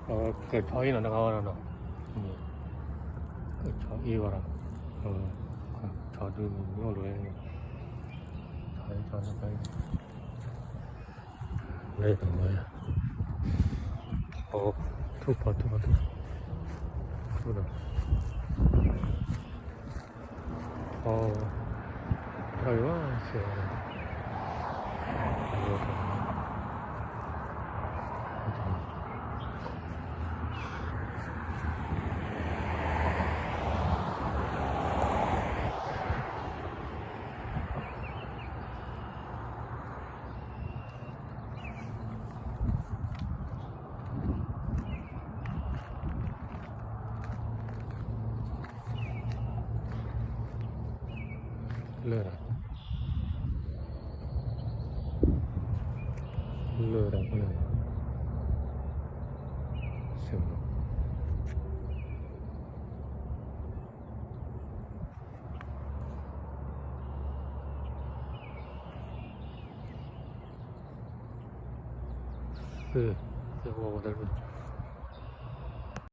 ကဆီအ့ၣ်နီၤ တခါဝဲဒီးနီၤ, ကဆီအ့ၣ်ဝဲဒီး, ဆီဒုးမ့ၢ်အိၣ်လိၤ, ဆီအ့ၣ် ဆီအ့ၣ် လၢတဝဲ, ထူၣ်ဖီထူၣ်ဖီထူၣ်, ထူၣ်ဒီး, အီ, တၢ်ဂ့ၤဘၣ်ဆဲးဝဲဒၣ် လၢာ်တၢ်, လၢာ်တၢ်ဖဲန့ၣ်, ဆဲးမနီၤ သ့ၣ်, သ့ၣ်ဝဲဝဲတၢ်